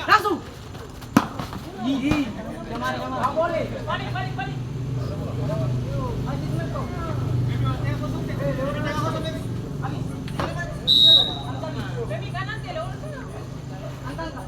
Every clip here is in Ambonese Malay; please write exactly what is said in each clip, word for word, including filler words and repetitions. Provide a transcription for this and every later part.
Langsung. Ih, ih. Jangan, jangan. Balik, balik, balik. Baby, kanan, Teh, lurus. Angkat, Kak.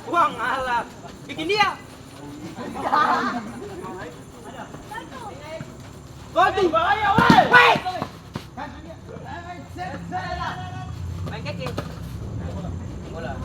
Uang alat. Bikin dia. Gol tuh. Bahaya, weh. Weh. Main keke. Bola.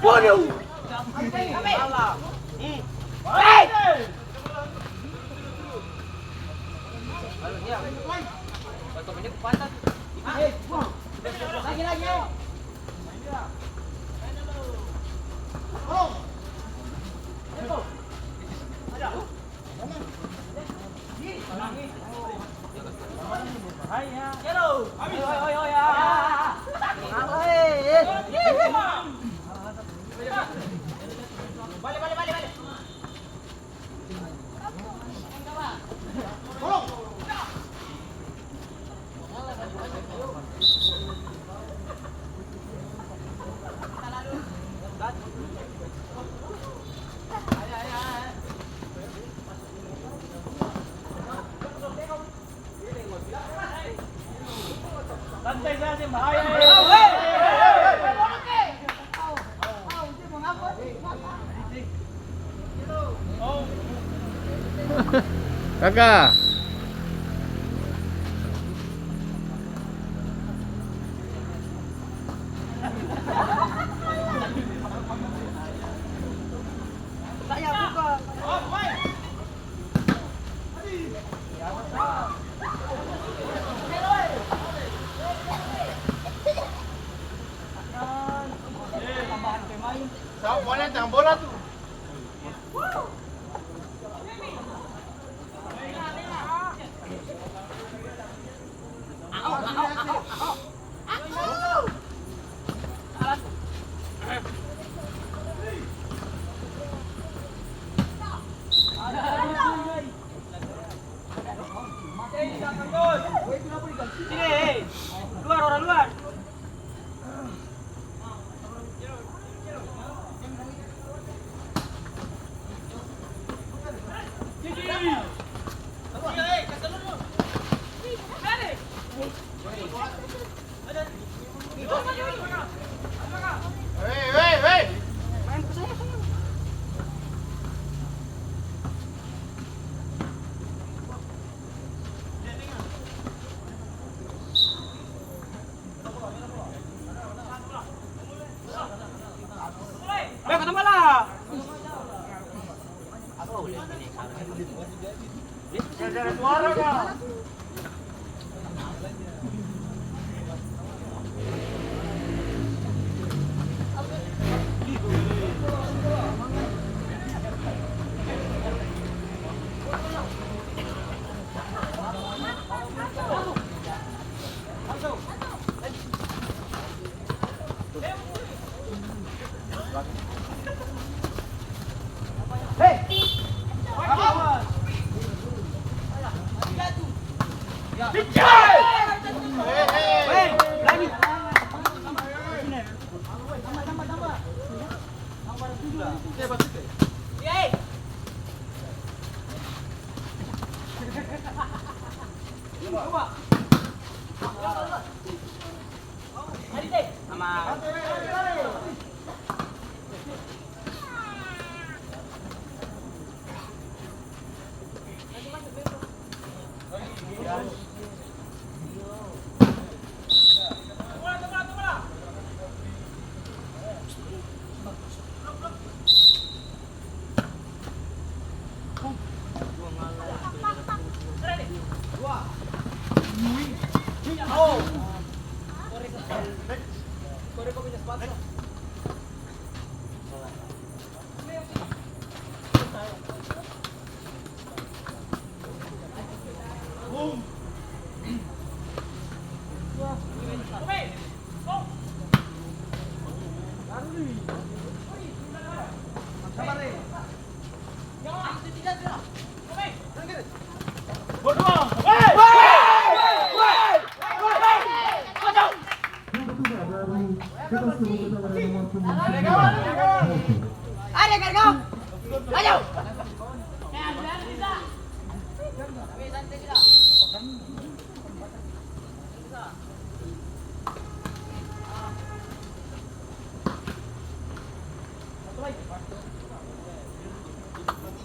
Waduh! Hei! Lagi, lagi, ayo. Kaka. Sa-, boleh tang bola tu. Sini, hei. Luar, orang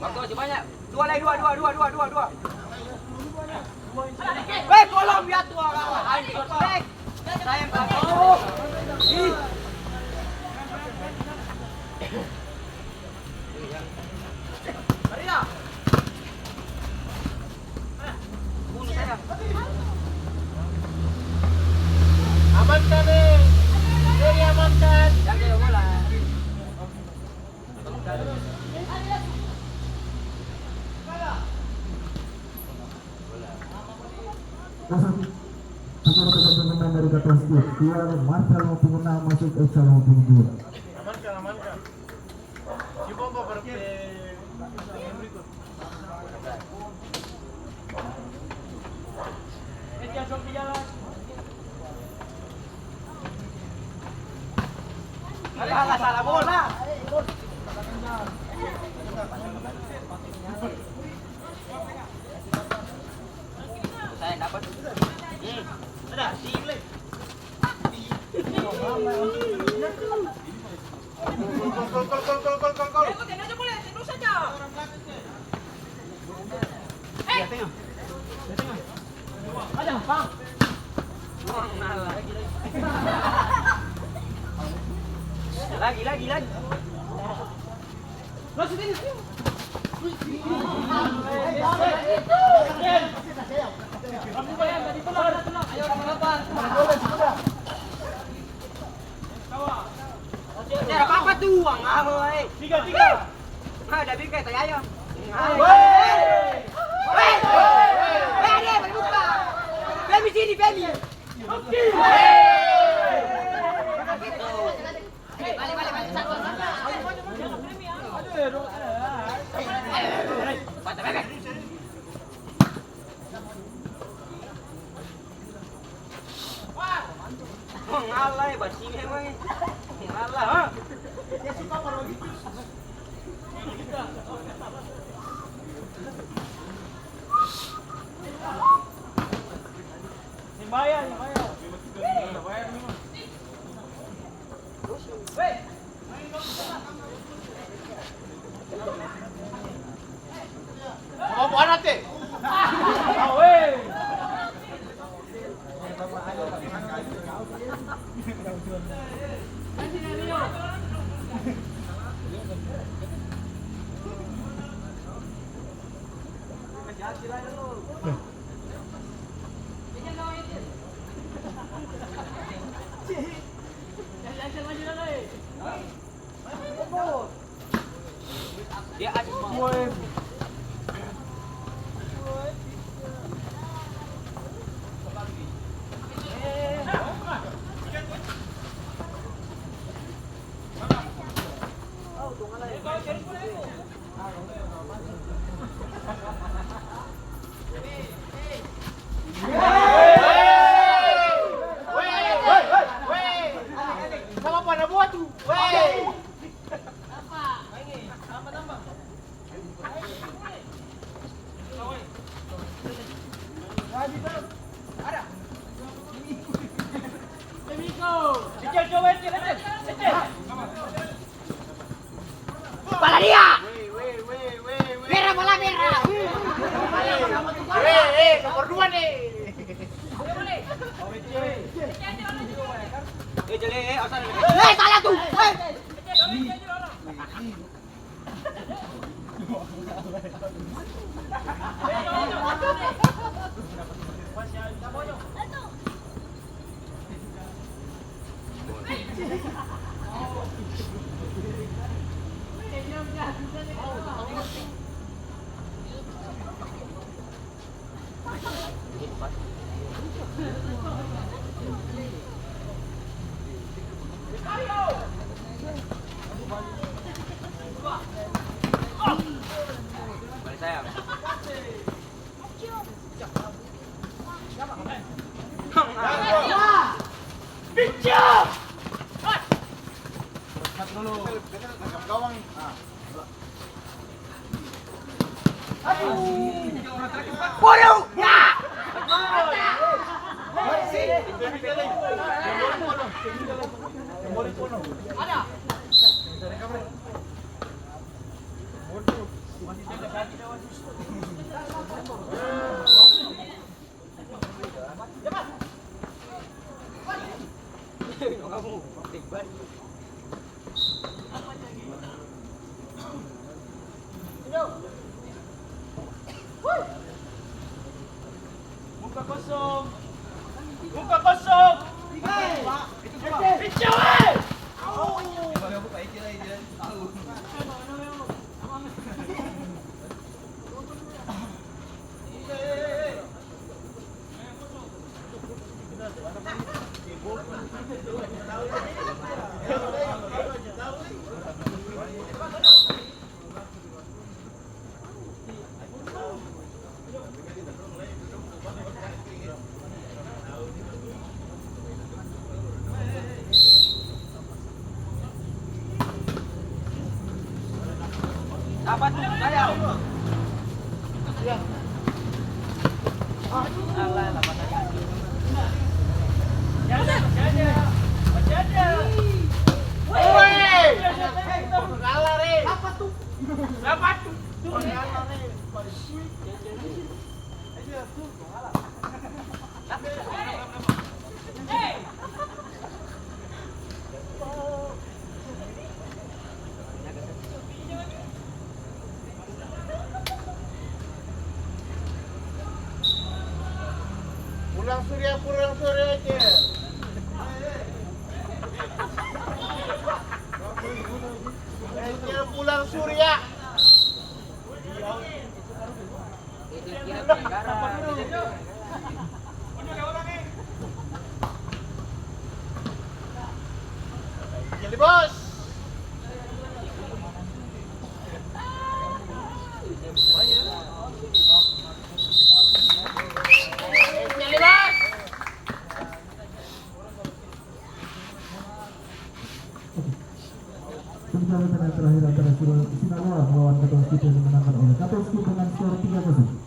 Waktu masih banyak. Dua lagi, dua, dua, dua, dua, dua, dua. Weh, tolong lihat tuh, orang. Ayo, sayang, sayang. Ih. Amankan, eh. Ferry, amankan. Jaga bola. Kasih. Acara pertandingan dari Kata Steve, keluar Marcel lima puluh enam, masuk Esa lima puluh dua. Amankan, amankan. Coba, Pak, berarti yang berikut. Eh, jangan sampai jalan. Alah, alah, salah bola. Saya dapat. Hmm. Ada. Gol, gol, gol. Lagi, lagi, lagi. Ada apa-apa tuh, Bang Amo, eh? Tiga, tiga. Ada bingkai tai ayam. Woi! Woi! Woi, ada, balik buka. Femi sini, Femi. Oke. Balik, balik, balik. Satu, satu. Mata bebek. Ngalah, eh, basing emang, eh. Ngalah, ha? Yang bayar, yang bayar. Yang bayar dulu. Pala dia! Merah, bola merah! Eh, eh, nomor dua nih. Eh, salah tuh! Eh! Muka kosong. Muka kosong. Hijau, eh. Apa tuh? Saya. Alah, apa tadi? Masih ada, masih ada. Masih ada. Woi. Kalah, Re. Apa tuh? Apa tuh? Tuh, kalah, Re. Pulang Surya, pulang Surya, Cel. Eh, Cel, pulang Surya. Jadi, Bos. Pertandingan terakhir antara Sina-, Sinaloa melawan Katong Skip yang dimenangkan oleh Katong Skip dengan skor tiga kosong.